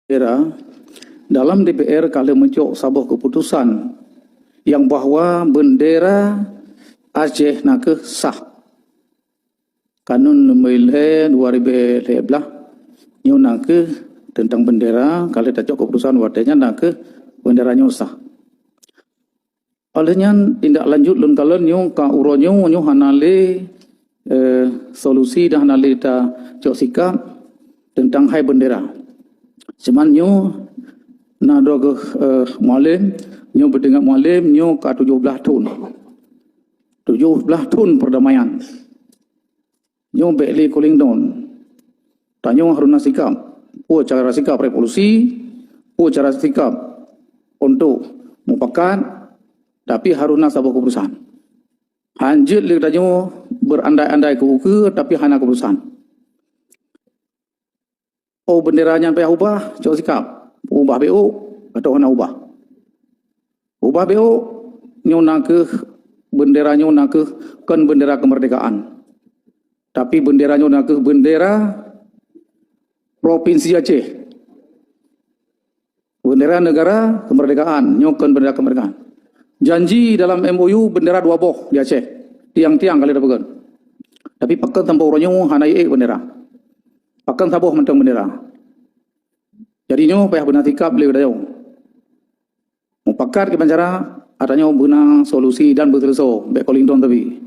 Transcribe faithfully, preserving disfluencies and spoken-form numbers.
Daerah, dalam D P R ka lheueh meucok saboh keuputosan nyang bahwa beundera Aceh nakeuh sah. Kanun nomor lhèe dua ribu lhèe blah nyoe nakeuh teuntang beundera, ka lheueh tacok keuputosan watèe nyan nakeuh beundera nyoe sah. Oleh nyan, tindak lanjut lôn kalon nyoe ka uroe nyoe, nyoe hana lé, eh, solusi dan hana lé tacok sikap teuntang hai beundera. Cuman nyoe na droe geuh, eh, Mualem, nyoe beudeungoe Mualem, nyoe ka tujoh blah thon. Tujoh blah thon perdamaian. Nyoe bèk lé cooling down. Tanyoe harôh na sikap. Peue cara sikap revolusi, peue cara sikap untuk mupakat, tapi harôh na saboh keuputosan. Hanjeuet lé tanyoe beurandai-andai keu ukeue, tapi hana keuputosan. Oh, beundera nyan payah ubah, cok sikap. Ubah beuh, atau hana ubah. Ubah beuh, nyoe nakeuh, beundera nyoe nakeuh kon beundera keumeurdekaan. Tapi beundera nyoe nakeuh beundera Provinsi Aceh. Beundera negara keumeurdekaan, nyoe kon beundera keumeurdekaan. Janji dalam M O U beundera dua boh di Aceh. Tiang-tiang ka lheueh tapeugon. Tapi pakon sampoe uroe nyoe hana ék beundera. Pakon saboh mantong beundera. Jadi nyoe payah beuna sikap lé geutanyoe. Mupakat kiban cara, atra nyoe beuna solusi dan beuseuleusoe, bèk cooling down tapi.